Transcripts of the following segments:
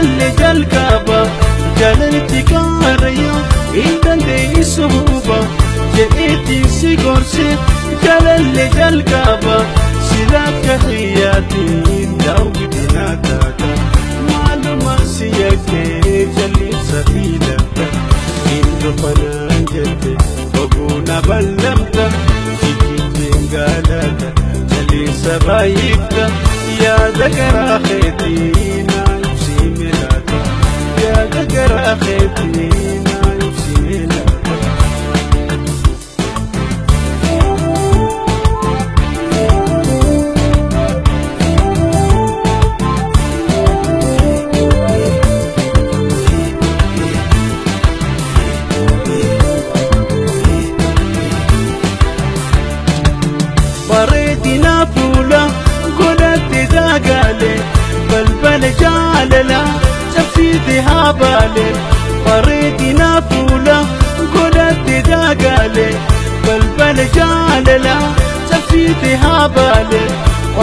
Jalalle jalqaba jaalalti kaaraya hin dandeessu huba jedheetiin si gorse jalalle jalqaba sila akka xiyyaatiin daawwitinaa taata maaluma si yakkee jalliinsa fiilatta hin dhufanaan jette oguuna ballamta jijjiirteen gaalata jalliinsa baay'ifta yaada garaa keetii naa ibsii milaata yaada garaa keetii naa ibsii milaata. Bareedina fuula godhatte daagaale balbala jaalala cabsiite haa baale. Bareedina fuula godhatte daagaale balbala jaalala cabsiite haa baale.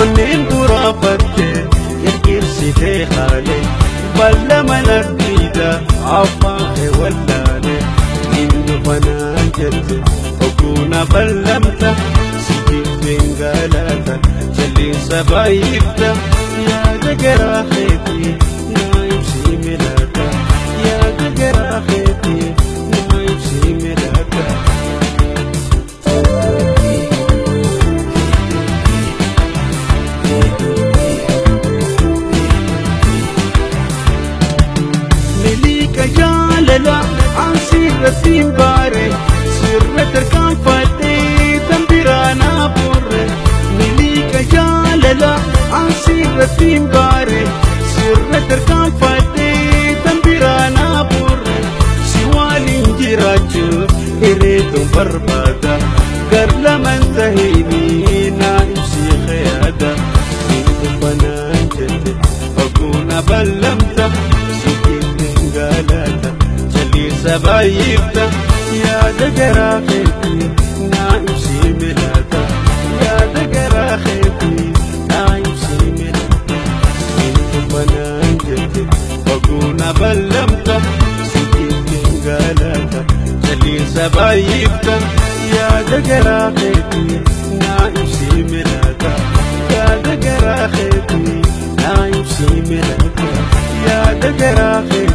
Onneen duraafatte qirqirsitee haale balla mana diida afaan kee wallaale. Hin dhufanaan jette oguuna ballamta si jibbeen galata jalliinsa baay'ifta yaada garaa keetii naa ibsii milaata yaada garaa keetii naa ibsii milaata. Miliika jaalala an sirratti hin baare sirra tarkaanfadhee tan biraa naa boorre. Miliika jaalala an sirratti hin baare sirra tarkaanfadhee tan biraa naa boorre. Si waliin jiraachuuf hireetuun barbaada gar laman tahinii naa ibsii yaada. Hin dhufanaan jette oguuna ballamta si jibbeen galata jalliinsa baay'ifta yaada garaa keetii naa ibsii milaata yaada garaa keetii naa ibsii milaata. Hin dhufanaan jette oguuna ballamta si jibbeen galata jalliinsa baay'ifta yaada garaa keetii naa ibsii milaata yaada garaa keetii naa ibsii milaata yaada garaa keetii.